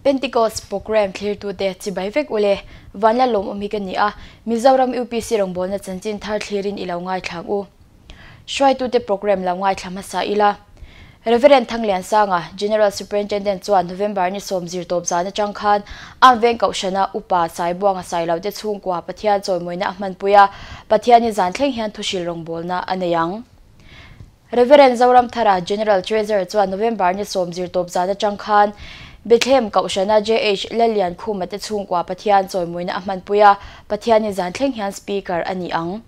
Pentecost Programme thlirtute chibai vek ule. Vanlalawm awm hi ka ni a, Mizoram UPC rawngbawlna chanchin thar thlirin i lo ngaithla ang u. Hruaitute programme lo ngaithla hmasa ila. Rev. Thangliansanga, General Superintendent chuan November ni 10 tawp zan atang khan Am Veng Kohhrana Upa Saibuanga Sailote chhungkua Pathian chawimawina a hmanpui a, Pathiani zan thleng hian thuhril rawngbawlna a nei ang. Rev. Zoramthara, General Treasurer chuan November ni 10 tawp zan atang khan Bethlehem Kohhrana JH Lallian Khuma te chhungkua Pathian chawimawina a hmanpui a, Pathiani zan thleng hian Speaker a ni ang.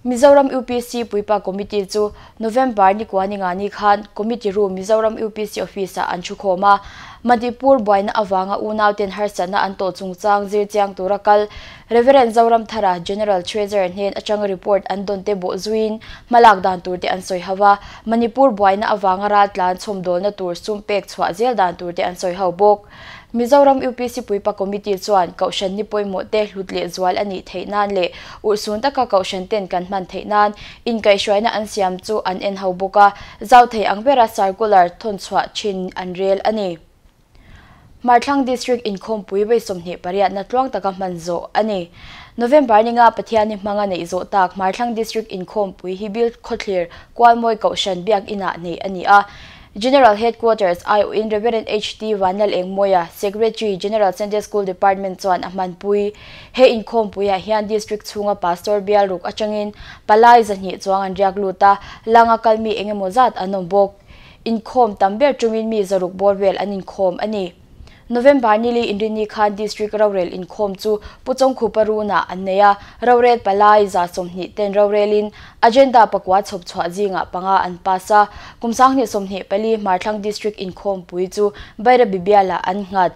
Mizoram UPC Puipa Committee chu November ni kua ni nga ni khan Committee Room Mizoram UPC Office ah an thukhawm a, Manipur buaina avanga unauten harsatna an tawh chungchang zirchiang tura kal Rev. Zoramthara, General Treasurer hnen atanga report an dawn te bawh zuiin hmalak dan tur te an sawi ho a, Manipur buaina avanga raltlan chhawmdawlna tur sum pek chhuah zel dan tur te an sawi ho bawk. Mizoram UPC Puipa Committee chuan Kohhran ni pawimawh te hlut leh zual a nih theih nan leh urhsun taka Kohhran ten kan hman theih nan inkaihhruaina an siam chu an en ho bawk a, zau thei ang bera circular thawn chhuah thin an rel a ni. Hmarthlang District inkhawmpui vawi 28 na tluang taka hman zawh a ni. November ninga Pathiani hmanga neih zawh tak Hmarthlang District inkhawmpui hi Bill Khawthlir Kualmawi Kohhran biak inah neih a ni a. General Headquarters aiawhin Rev. HT Vanlal Engmawia, Secretary, General Sunday School Department chuan a hmanpui. He inkhawmpuiah hian District chhunga Pastor bial ruk atangin palai 200 chuang an riak lut a, langa kalmi engemaw zat an awm bawk. Inkhawm tam ber tungin mi 600 bawr vel an inkhawm a ni. November nili inrini khan District Rorel inkhawm chu Puchongkhu Paruna an nei a, Rorel palai 120 ten Rorelin agenda pakua chhawp chhuah zinga panga an pass a, kum 2024 Hmarthlang District inkhawm pui chu Bairabi biala an nghat.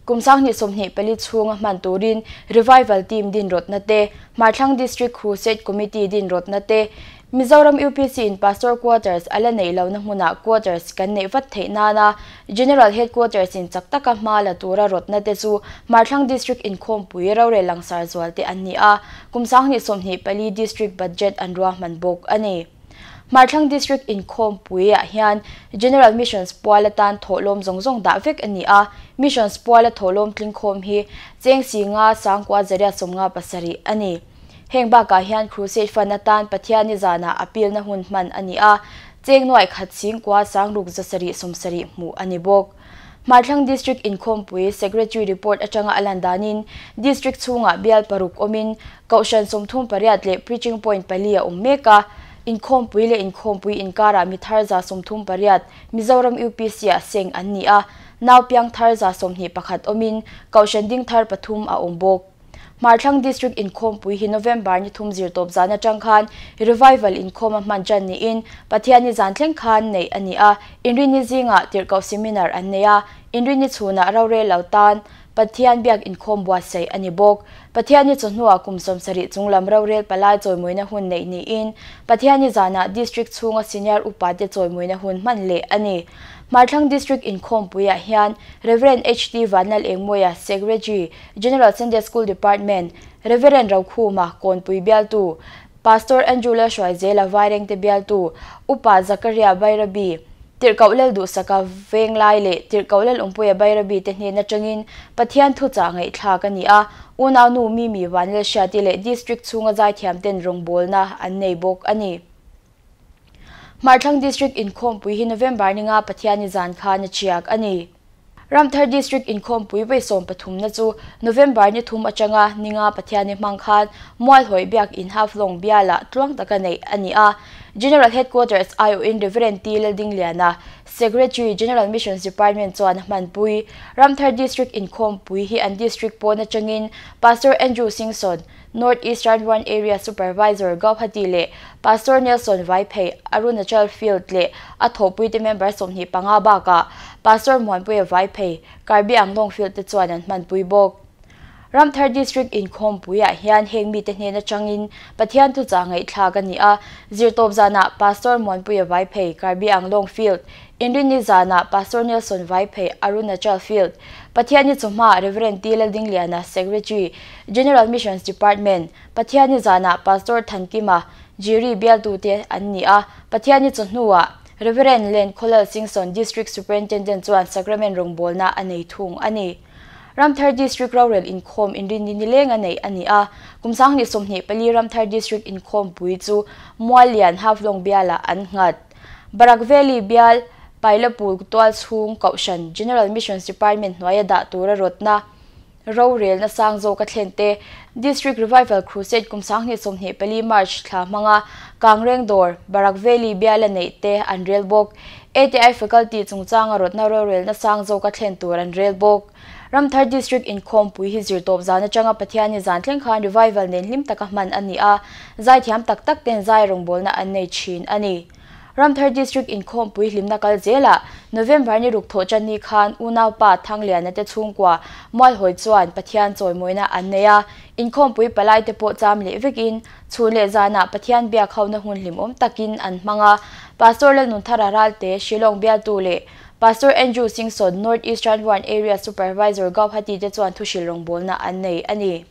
Kum 2024 chhunga hman turin Revival Team din rotna te, Hmarthlang District Crusade Committee din rotna te, Mizoram UPC in Pastor Quarters ala nei lo na hmuna quarters kan nei vat theih nana General Headquarters in chak taka hma la tura rotna te chu Hmarthlang District inkhawmpui rorel langsar zual te an ni a, kum 2024 District Budget an ruahman bawk a ni. Hmarthlang District inkhawmpui ah hian General Missions puala tan thawhlawm zawng zawng dah vek a ni a, Missions puala thawhlawm tlingkhawm hi cheng si nga sangkua zaria sawmnga pasarih a ni. Heng bakah hian Crusade Fund atan Pathiani zana appeal na hun hman a ni a, cheng nuai khat singkua sangruk zasarih sawmsarih hmuh a ni bawk. Hmarthlang District inkhawmpui Secretary report atanga alan danin District chhunga bial paruk awmin Kohhran 38 leh Preaching Point pali a awm mek a, inkhawmpui leh inkhawmpui inkara mi thar 38 Mizoram UPC ah seng an ni a, nau piang thar 21 awmin Kohhran ding thar pathum a awm bawk. Hmarthlang District inkhawmpui hi November ni thum zir tawp zan atang khan Revival inkhawm a hman ṭan niin Pathiani zan thleng khan neih a ni a, inrini zinga tirhkoh seminar an nei a, inrini chhunah rorel lo tan Pathian biak inkhawm buatsaih a ni bawk. Pathiani chawhnuah kum 70 chunglam rorel palai chawimawina hun neih niin Pathiani zanah District chhunga senior upa te chawimawina hun hman leh a ni. Hmarthlang District inkhawmpuiah hian Rev. HT Vanlal Engmawia, Secretary, General Sunday School Department, Rev. Rokhuma, Kawnpui bialtu, Pastor Andrew Lalhruaizela Vairengte bialtu, Upa Zakaria Bairabi, Tirhkoh Lalduhsaka Venglai leh Tirhkoh Lalawmpuia Bairabi te hnen atangin Pathian thuchah ngaihthlak a ni a, unau nu Mimi Vanlalhriati leh District chhunga zaithiam ten rawngbawlna an nei bawk a ni. Hmarthlang District inkhawmpui hi November ninga Pathiani zan khan a thiak a ni. Ramthar District inkhawmpui vawi 13 na chu November ni thum atanga ninga Pathiani hmang khan Mualhawi biak in Haflong biala tluang taka neih a ni a. General Headquarters aiawhin Rev. T Laldingliana, Secretary, General Missions Department chuan a hmanpui. Ramthar District inkhawmpui hi an district pawn atangin Pastor Andrew Singson, North Eastern One Area Supervisor Guwahati leh Pastor Nelson Vaiphei, Arunachal Field leh a thawhpuite member 25 bakah Pastor Muanpuia Vaiphei, Karbi Anglong Field te chuan an hmanpui bawk. Ramthar District inkhawmpuiah hian heng mi te hnen atangin Pathian thuchah ngaihthlak a ni a, zirtawp zanah Pastor Muanpuia Vaiphei, Karbi Anglong Field, inrini zanah Pastor Nelson Vaiphei, Arunachal Field, Pathiani chawhma Rev. T Laldingliana, Secretary, General Missions Department, Pathiani zanah Pastor Thankima, Jiri bialtu te an ni a, Pathiani chawhnuah Rev. Lenkhawlal Singson, District Superintendent chuan Sacrament rawngbawlna a nei thung a ni. Ramthar District rorel inkhawm inrinni nileng a neih a ni a, kum 2024 Ramthar District inkhawmpui chu Muallian Haflong bialah an nghat. Barak Valley bial Pailapur tualchhung Kohhran General Missions Department hnuaia dah tura rawtna rorelna sang zawk a thlen te, District Revival Crusade kum 2024 March thla hmanga Kangreng dawr Barak Valley biala neih te an rel bawk. ATI Faculty chungchanga rawtna rorelna sang zawk a thlen tur an rel bawk. Ramthar District inkhawmpui hi zirtawp zan atanga Pathiani zan thleng khan revival nen hlim taka hman a ni a, zaithiam tak tak ten zai rawngbawlna an nei thin a ni. Ramthar District inkhawmpui hlimna kal zelah November ni ruk thawh tan ni khan unaupa Thangliana te chhungkua Mualhawi chuan Pathian chawimawina an nei a, inkhawmpui palai te pawh cham leh vekin chhun leh zanah Pathian biak hona hun hlimawm takin an hmang a. Pastor Lalnunthara Ralte, Shillong bialtu leh Pastor Andrew Singson, North Eastern One Area Supervisor Guwahati te chuan thuhril rawngbawlna an nei a ni.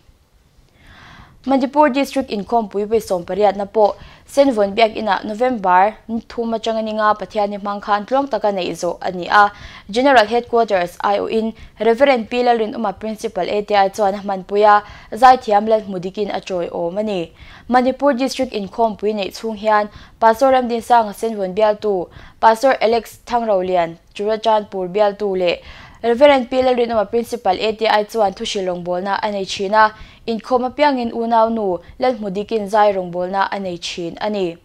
Manipur District inkhawmpui vawi 18 na pawh Senvawn biak inah November 3 atanga ninga Pathiani hmang khan tluang taka neih zawh a ni a. General Headquarters aiawhin Reverend P Lalrinawma Principal ATI chuan a hmanpui a, zaithiam Lalhmudikin a tawiawm a ni. Manipur District inkhawmpui neih chhung hian Pastor Ramdinsanga Senvawn bialtu, Pastor Alex Thangrolian Churachandpur bialtu leh Reverend P Lalrinawma Principal ATI chuan thuhril rawngbawlna a nei thin a, inkhawm apiangin unau nu Lalhmudikin zai rawngbawlna a nei thin a ni.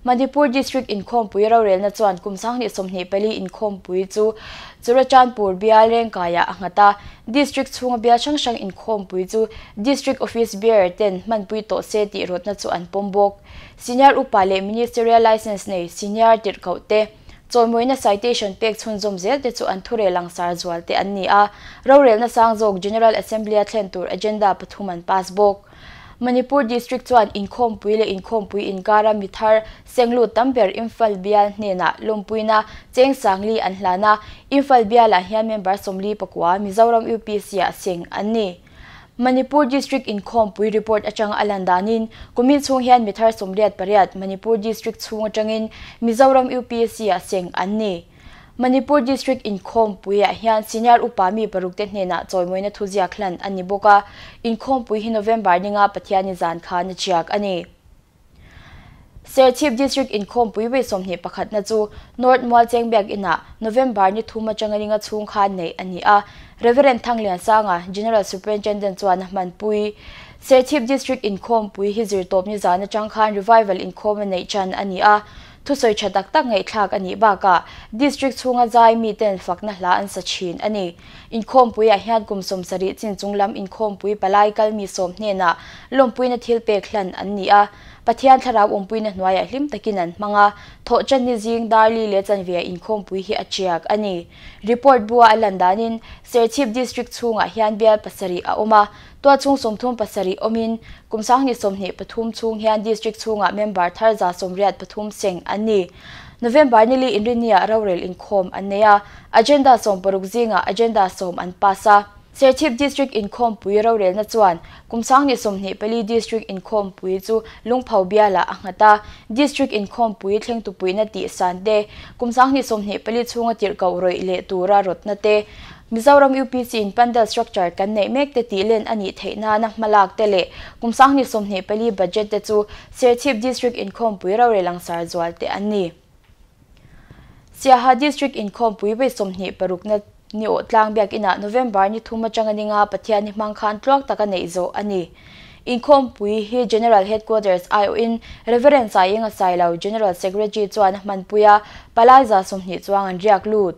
Manipur District inkhawmpui rorelna chuan kum 2024 inkhawmpui chu Churachandpur bial rengkaiah a nghat a, District chhunga bial hrang hrang inkhawmpui chu District Office Bearer ten hmanpui tawh se tih rawtna chu an pawm bawk. Senior upa leh Ministerial Licence nei Senior tirhkoh te chawimawina citation pek chhunzawm zel te chu an thurel langsar zual te an ni a, rorelna sang zawk General Assembly a thlen tur agenda pathum an pass bawk. Manipur District chuan inkhawmpui leh inkhawmpui inkara mithar senglut tam ber Imphal bial hnenah lawmpuina cheng sangli an hlan a, Imphal bialah hian member 44 Mizoram UPC ah seng an ni. Manipur District inkhawmpui report atanga a lan danin kumin chhung hian mithar 88 Manipur District chhung atangin Mizoram UPC ah seng an ni. Manipur District inkhawmpui ah hian senior upa mi paruk te hnenah chawimawina thuziak hlan an ni bawk a, inkhawmpui hi November ninga Pathiani zan khan a chiak a ni. Serchhip District inkhawmpui vawi 21 na chu North Mualcheng biak inah November ni 3 atanga ninga chhung khan neih a ni a, Reverend Thangliansanga General Superintendent chuan a hmanpui. Serchhip District inkhawmpui hi zirtawp ni zan atang khan revival inkhawm a neih chan a ni a, thusawi tha tak tak ngaihthlak a nih bakah District chhunga zai mi ten fakna hla an sa thin a ni. Inkhawmpui ah hian kum 70 chin chunglam inkhawmpui palai kal mi sawm hnenah lawmpuina thil pek hlan an ni a, Pathian thlarau awmpuina hnuaiah hlim takin an hmang a, thawh chan ni zing darli leh chanve inkhawmpui hi a chiak a ni. Report bua a lan danin Serchhip District chhungah hian bial pasarih a awm a, tualchhung 37 awmin kum 2023 chhung hian District chhungah member thar 183 seng an ni. November nili inrinniah rorel inkhawm an nei a, agenda 60 zingah agenda 10 an pass a. Serchhip District inkhawmpui rorelna chuan kum 2024 District inkhawmpui chu Lungpho bialah a nghat a, District inkhawmpui thlengtupuina tih san te, kum 2024 chhunga tirhkoh rawih leh tura rawtna te, Mizoram UPC in pandal structure kan neih mek te tih len a nih theih nana hmalak te leh kum 2024 budget te chu Serchhip District inkhawmpui rorel langsar zual te an ni. Siaha District inkhawmpui vawi 26 na ni aw tlang biak inah November ni 3 atanga ninga Pathiani hmang khan tluang taka neih zawh a ni. Inkhawmpui hi General Headquarters aiawhin Reverend Sainga Sailo General Secretary chuan a hmanpui a, palai za 20 chuang an riak lut.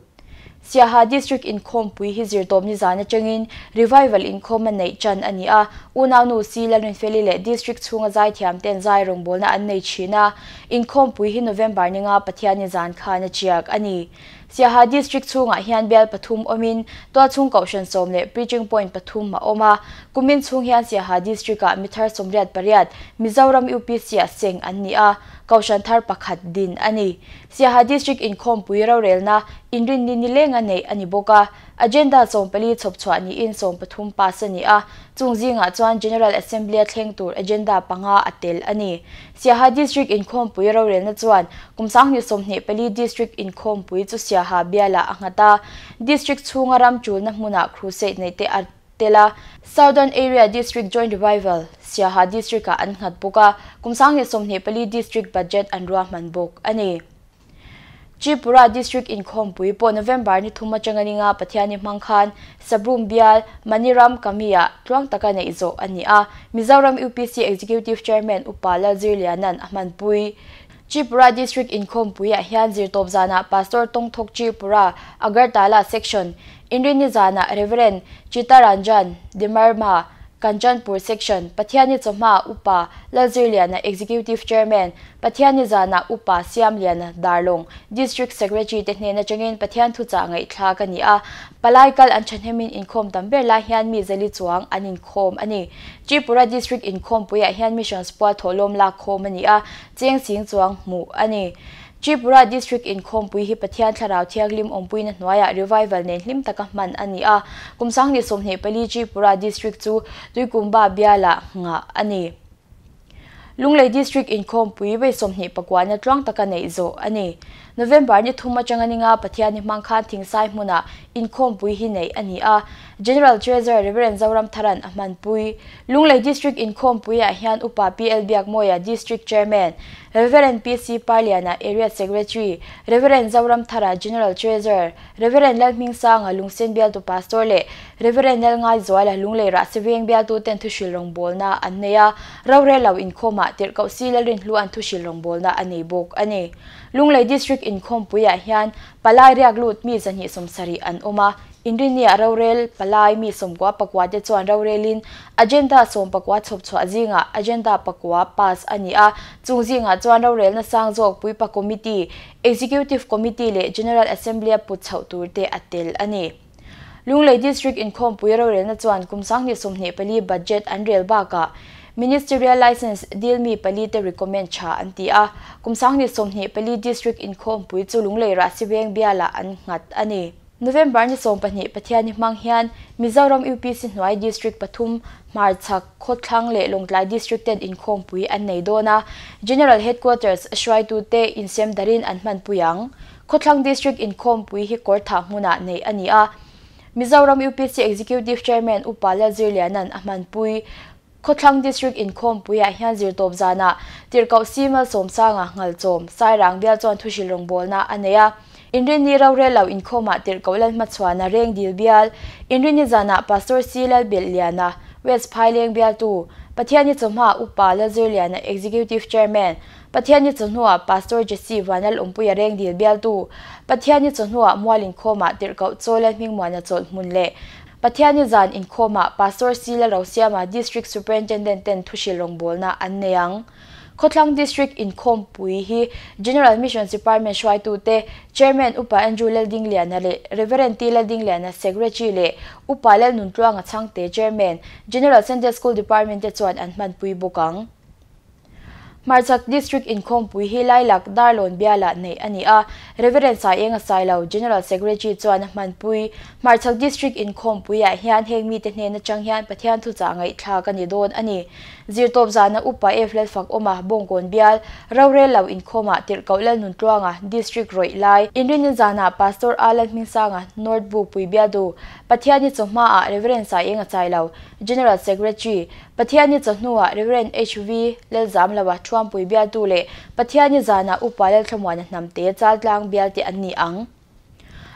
Siaha District inkhawmpui hi zirtawp ni zan atangin revival inkhawm a neih chan a ni a, unau nu si Lalrinfeli leh District chhunga zaithiam ten zai rawngbawlna an nei thin a, inkhawmpui hi November ninga Pathiani zan khan a chiak a ni. Siaha District chhungah hian bial pathum awmin tualchhung kohhran 10 leh preaching point pathum a awm a, kumin chhung hian Siaha District ah mithar 88 Mizoram UPC ah seng an ni a, Kohhran thar pakhat din a ni. Siaha District Inkhawmpui rorelna inrinni nilenga neih a ni bawk a. Agenda 14 chhawpchhuah niin 13 pass a ni a, chung zingah chuan General Assembly-a thleng tur agenda panga a tel a ni. Siaha District Inkhawmpui rorelna chuan kum 2024 District Inkhawmpui chu Siaha bialah a nghat a, District chhunga ram tulna hmunah crusade neih te a tel a. Southern Area District Joint Revival, Siaha District-ah an nghat bawk a, kum 2024 District Budget an ruahman bawk a ni. Tripura District Inkhawmpui pawh November ni thum atanga ninga Pathiani hmang khan Sabroom bial Maniram Kami-ah tluang taka neih zawh a ni a, Mizoram UPC Executive Chairman Upa Lalzirliana'n a hmanpui. Tripura District Inkhawmpuiah hian zirtawp zanah Pastor Tawngthawk Tripura Agartala Section, Inrinni zanah Reverend Chittaranjan Demarma Kanchanpur Section, Pathiani chawhma Upa Lalzirliana Executive Chairman, Pathiani zanah Upa Siamliana Darlawng, District Secretary te hnen atangin Pathian thuchah ngaihthlak a ni a, palai kal an thahnemin inkhawm tam ber lai hian mi zali chuang an inkhawm a ni. Tripura District Inkhawmpuiah hian Missions pual thawhlawm lak khawm a ni a, cheng sing chuang hmuh a ni. Tripura District Inkhawmpui hi Pathian Thlarau Thianghlim awmpuina hnuaiah revival nen hlim taka hman a ni a, kum 2024 Tripura District chu Tuikumba bialah nghah a ni. Lunglei District Inkhawmpui vawi 29 na tluang taka neih zawh a ni. November ni thum atanga ninga Pathiani hmang khan Thingsai hmunah Inkhawmpui hi neih a ni a, General Treasurer Reverend Zoram Tharan a hmanpui. Lunglei District Inkhawmpuiah hian Upa PL Biakmawia District Chairman, Reverend PC Parliana Area Secretary, Reverend Zoram Thara General Treasurer, Reverend Lalhmingsanga Lungsen bialtu Pastor leh Reverend Lalngaizuala Lunglei Rahsiveng bialtu ten thuhril rawngbawlna an nei a, rorel lo inkhawmah tirhkoh si Lalrinhlu an thuhril rawngbawlna a nei bawk a ni. Lunglei District Inkhawmpuiah hian palai riak lut mi 270 an awm a, Inrinniah rorel palai mi 99 te chuan rorelin agenda 19 chhawpchhuah zingah agenda pakua pass a ni a, chung zingah chuan rorelna sang zawk puipa committee, Executive Committee leh General Assembly-a put chhoh tur te a tel a ni. Lunglei District Inkhawmpui rorelna chuan kum 2024 budget an rel bakah Ministerial License dil mi pali te recommend tha an ti a, kum 2024 District Inkhawmpui chu Lunglei Rahsiveng bialah an nghat a ni. November ni 12 Pathiani hmang hian Mizoram UPC hnuai District pathum Hmarchhak Khawthlang leh Lawngtlai District ten inkhawmpui an nei dawn a, General Headquarters hruaitu te insem darin an hmanpui ang. Khawthlang District inkhawmpui hi Kawrthah hmunah neih a ni a, Mizoram UPC Executive Chairman Upa Lalzirliana'n a hmanpui. Khawthlang District Inkhawmpuiah hian zirtawp zanah Tirhkoh Simal Sawmsanga Nghalchawm, Sairang bial chuan thuhril rawngbawlna a nei a. Inrinni rorel lo inkhawmah Tirhkoh Lalhmachhuana Rengdil bial, Inrinni zanah Pastor C Lalbelhliana, West Phaileng bialtu, Pathiani chawhma Upa Lalzirliana Executive Chairman, Pathiani chawhnuah Pastor Jesse Vanlal Awmpuia Rengdil bialtu, Pathiani chawhnuah Mual inkhawmah Tirhkoh Chaw Lalhmingmuana chawlh hmun leh Pathiani zan inkhawmah Pastor C Lalrosiama District Superintendent ten thuhril rawngbawlna an nei ang. Khawthlang District Inkhawmpui hi General Missions Department hruaitu te Chairman Upa Andrew Laldingliana leh Reverend T Laldingliana Secretary leh Upa Lalnuntluanga Chhangte Chairman, General Sunday School Department te chuan an hmanpui bawk ang. Hmarchhak District Inkhawmpui hi Lailak Darlawn bialah neih a ni a, Reverend Saienga Sailo, General Secretary chuan a hmanpui. Hmarchhak District Inkhawmpuiah hian heng mite hnen atang hian Pathian thuchah ngaihthlak a ni dawn a ni. Zirtawp zana Upa F Lalfak awma Bawngkawn bial, rorel lo inkhawmah Tirhkoh Lalnuntluanga, District rawih lai, Inrinni zanah Pastor A Lalhmingsanga, North Bukpui bialtu, Pathiani chawhmaah Reverend Saienga Sailo, General Secretary, Pathiani chawhnuah Reverend HV Lalzamloa Thuampui bialtu leh Pathiani zanah Upa Lalthlamuana Hnamte Chaltlang bialte an ni ang.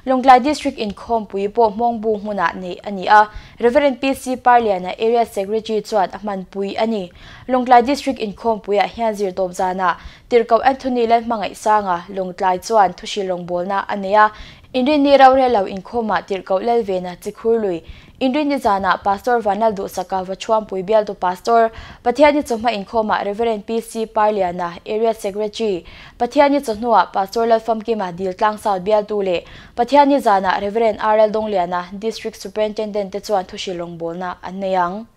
Lawngtlai District Inkhawmpui pawh Hmawngbu hmunah neih a ni a, Reverend PC Parliana Area Secretary chuan a hmanpui a ni. Lawngtlai District Inkhawmpuiah hian zirtawp zanah Tirhkoh Anthony Lalhmangaihsanga Lawngtlai chuan thuhril rawngbawlna a nei a, Inrinni rorel lo inkhawmah Tirhkoh Lalvena Chikhurlui Inrinni zanah Pastor Vanlal Duhsaka Vachuampui bialtu Pastor, Pathiani chawhma inkhawmah Reverend PC Parliana, Area Secretary, Pathiani chawhnuah Pastor Lalfamkima Diltlang South bialtu leh Pathiani zanah Reverend RL Dongliana, District Superintendent te chuan thuhril rawngbawlna an nei ang.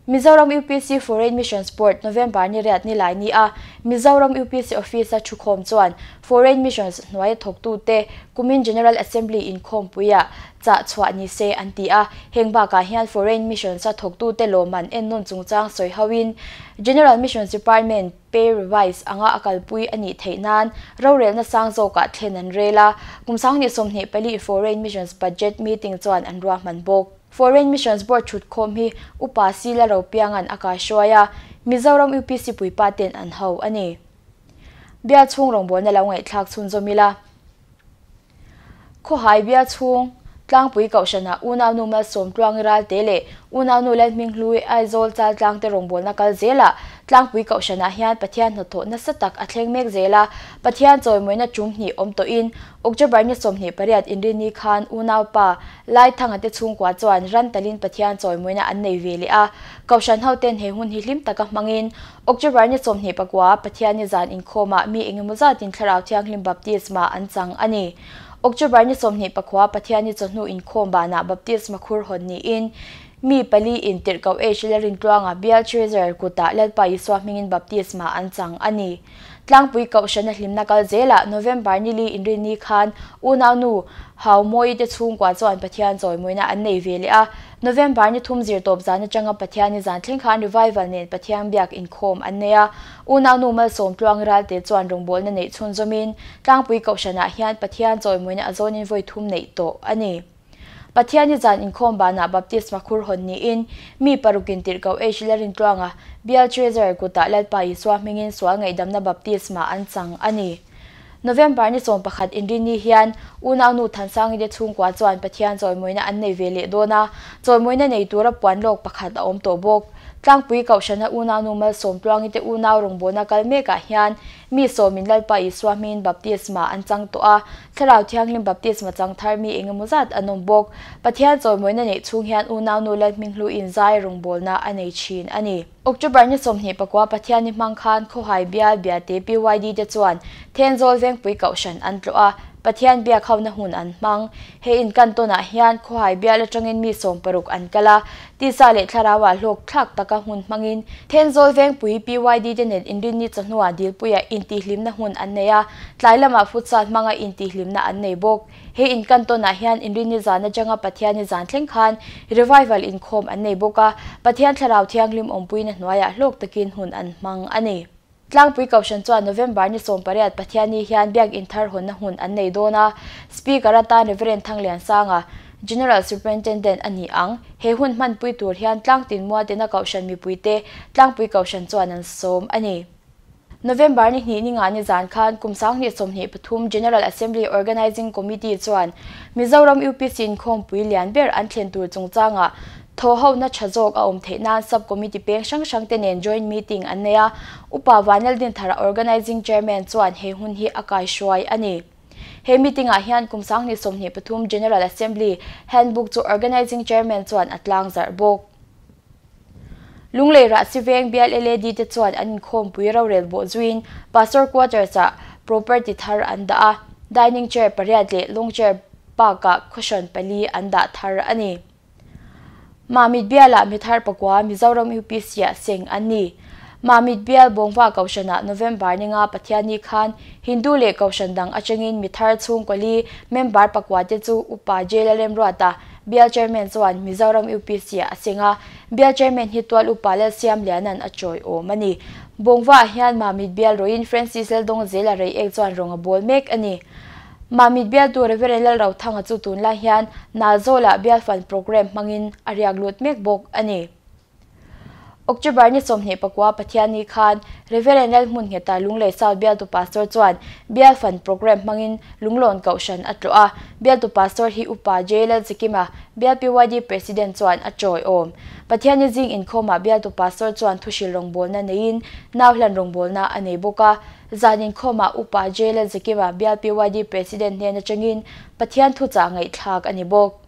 Mizoram UPC Foreign Missions Board November ni riat ni lai ni a Mizoram UPC Office a thukhawm chuan Foreign Missions hnuaia thawktute kumin General Assembly inkhawmpuia chah chhuah ni se an ti a. Heng bakah hian Foreign Missions a thawktute lawmman ennawn chungchang sawi hoin General Missions Department pay revise anga a kalpui a nih theih nan rorelna sang zawkah thlen an rel a. Kum 2024 Foreign Missions Budget Meeting chuan an ruahman bawk. Foreign Missions Board thutkhawm hi Upa Sila Ropiangan a kaihruai a, Mizoram UPC puipa ten an ho a ni. Bial chhung rawngbawlna lo ngaihthlak chhunzawm ila. Khawhai bial chhung Tlangpui Kohhrana unaunu Malsawm Tluangi Ralte leh unaunu Lalhminghlui Aizawl Chaltlang te rawngbawlna kal zelah Tlangpui Kohhranah hian Pathian hnathawh nasa tak a thleng mek zel a, Pathian chawimawina tum hnih awm tawhin October ni 28 inrini khan unaupa Laithanga te chhungkua chuan ran talin Pathian chawimawina an nei ve leh a, Kohhran ho ten he hun hi hlim taka hmangin October ni 29 Pathian ni zan inkhawmah mi engemaw zatin Thlarau Thianghlim Baptisma an chang a ni. October ni 29 Pathian ni chawhnu inkhawm banah Baptisma khur hawn niin mi pali in tirhkoh H Lalrintluanga bial Treasurer kutah Lalpa Isua hmingin Baptisma an chang a ni. Tlangpui Kohhrana hlimna kal zelah November ni li inrinni khan unaunu Haumawi te chhungkua chuan Pathian chawimawina an nei ve leh a. November ni thum zirtawp zan atanga Pathian ni zan thleng khan revival nen Pathian biak inkhawm an nei a. Unaunu Malsawm Tluang Ralte chuan rawngbawlna neih chhunzawmin Tlangpui Kohhranah hian Pathian chawimawina a zawnin vawi thum neih tawh a ni. Pathian ni zan inkhawm banah Baptisma khur hawn niin mi parukin tirhkoh H Lalrintluanga bial Treasurer kutah Lalpa Isua hmingin sual ngaihdamna baptisma an chang a ni. November ni 11 inrinni hian unaunu Thansangi te chhungkua chuan Pathian chawimawina an nei ve leh dawn a, chawimawina nei tura puan lawk pakhat a awm tawh bawk. Tlangpui Kohhrana unaunu Malsawm Tluangi te unau rawngbawlna kal mekah hian mi sawmin Lalpa Isua hmingin baptisma an chang tawh a, Thlarau Thianghlim baptisma chang thar mi engemaw zat an awm bawk. Pathian chawimawina neih chhung hian unaunu Lalhminghluin zai rawngbawlna a nei thin a ni. October ni 29 Pathian ni hmang khan Khawhai bial Biate PYD te chuan Thenzawl Vengpui Kohhran an tlawh a, Pathian biak hona hun an hmang. He inkantawnah hian Khawhai bial atangin mi 60 an kal a, tisa leh thlarauah hlawk thlak taka hun hmangin Thenzawl Vengpui PYD te nen inrinni chawhnuah dilpuia intihhlimna hun an nei a, tlai lamah futsal hmanga intihhlimna an nei bawk. He inkantawnah hian inrinni zan atanga Pathian ni zan thleng khan revival inkhawm an nei bawk a, Pathian Thlarau Thianghlim awmpuina hnuaiah hlawk takin hun an hmang a ni. Tlangpui Kohhran chuan November ni 18 Pathian ni hian biak inthar hawnna hun an nei dawn a, Speaker atan Reverend Thangliansanga, General Superintendent a ni ang. He hun hmanpui tur hian Tlangtin Mualtena Kohhran mipuite Tlangpui Kohhran chuan an sawm a ni. November ni hnih ni nga ni zan khan kum 2023 General Assembly Organizing Committee chuan Mizoram UPC inkhawmpui lian ber an thlen tur chungchanga thaw hona tha zawk a awm theih nan sub committee peng hrang hrang te nen joint meeting an nei a, Upa Vanlaldin Thara Organizing Chairman chuan he hun hi a kaihruai a ni. He meeting ah hian kum 2023 General Assembly Handbook chu Organizing Chairman chuan a tlang zarh bawk. Lunglei Rahsi Veng bial LAD te chuan an inkhawmpui rorel bawh zuin Pastor Quarters ah property thar an dah a, dining chair pariat leh long chair bakah cushion pali an dah thar a ni. Mamit bialah mi thar pakua Mizoram UPC ah seng an ni. Mamit bial Bawngva Kohhranah November ni nga Pathian ni khan Hindu leh Kohhran dang atangin mi thar chhung kawli member pakua te chu Upa J Lalremruata bial chairman chuan Mizoram UPC ah a seng a, bial chairman hi tual Upa Lalsiam Lianan a chawi awm a ni. Bawngva ah hian Mamit bial roin Francis Laldawng zela rei ek chuan rawng a bawl mek a ni. Mamit bialtu Reverend Lalrothanga chu tunlai hian Nalzawlah bial fund program hmangin a riak lut mek bawk a ni. October ni 29 Pathian ni khan Reverend Lalhmun Ngheta Lunglei South bialtu pastor chuan bial fund program hmangin Lunglawn Kohhran a tlawh a, bialtu pastor hi Upa J Lalchikima bial PYD president chuan a chawi awm. Pathian ni zing inkhawmah bialtu pastor chuan thuhril rawngbawlna neiin nauhlan rawngbawlna a nei bawk a, zan inkhawmah Upa J Lalchikima bial PYD president hnen atangin Pathian thuchah ngaihthlak a ni bawk.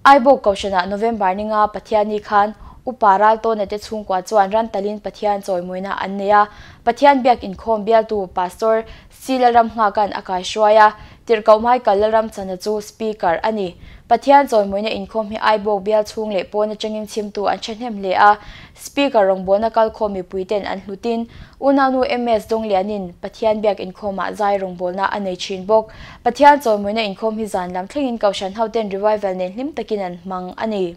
Aibawk Kohhranah November ni nga Pathian ni khan Upa Raltawna te chhungkua chuan ran talin Pathian chawimawina an nei a, Pathian biak inkhawm bialtu Pastor Sila Ramnghakan a kaihruai a, Tirhkoh Michael Lalramchhana chu Speaker a ni. Pathian chawimawina inkhawm hi Aibawk bial chhung leh pawn atangin chhimtu an thahnem hle a, Speaker rawngbawlna kalkhawm mipuiten an hlutin unaunu MS Dawnglianin Pathian biak inkhawmah zai rawngbawlna a nei thin bawk. Pathian chawimawina inkhawm hi zan lam thlengin Kohhran hoten revival nen hlim takin an hmang a ni.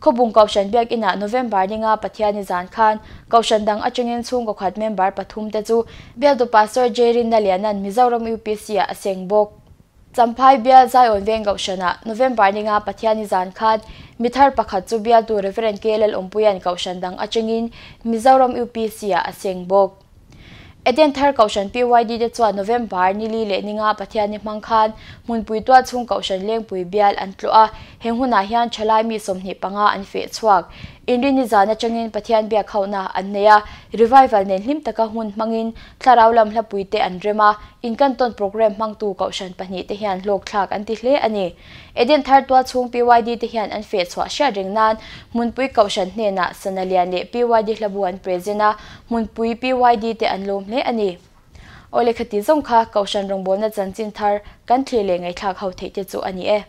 Khawbung Kohhran Biakinah November ninga Pathiani zan khan Kohhran dang atangin chhungkaw khat member pathumte chu Bialtu Pastor J Rinna Lianan Mizoram UPC-ah a seng bawk. Champhai Bial Zion Veng Kohhranah November ninga Pathiani zan khan mithar pakhat chu Bialtu Rev. K Lalawmpuia'n Kohhran dang atangin Mizoram UPC-ah a seng bawk. Eden Thar Kohhran PYD te chuan November ni li leh ninga Pathianni hmang khan hmunpui tual chhung Kohhran Lengpui bial an tlawh a, heng hunah hian thalai mi 25 an feh chhuak. Inrinni zan atangin Pathian biak hauhna an nei a, revival nen hlim taka hun hmangin thlarau lam hlapui te an rem a, inkantawn programme hmangtu Kohhran pahnihte hian hlawkthlak an ti hle a ni. Eden Thar tual chhung PYD te hian an feh chhuah hriat reng nan Hmunpui Kohhran hnenah Sana Lian leh PYD hlabu an present a, Hmunpui PYD te an lawm hle a ni. Aw lehkha ti zawng kha Kohhran rawngbawlna chanchin thar kan thlir leh ngaihthlak ho theih te chu a ni e.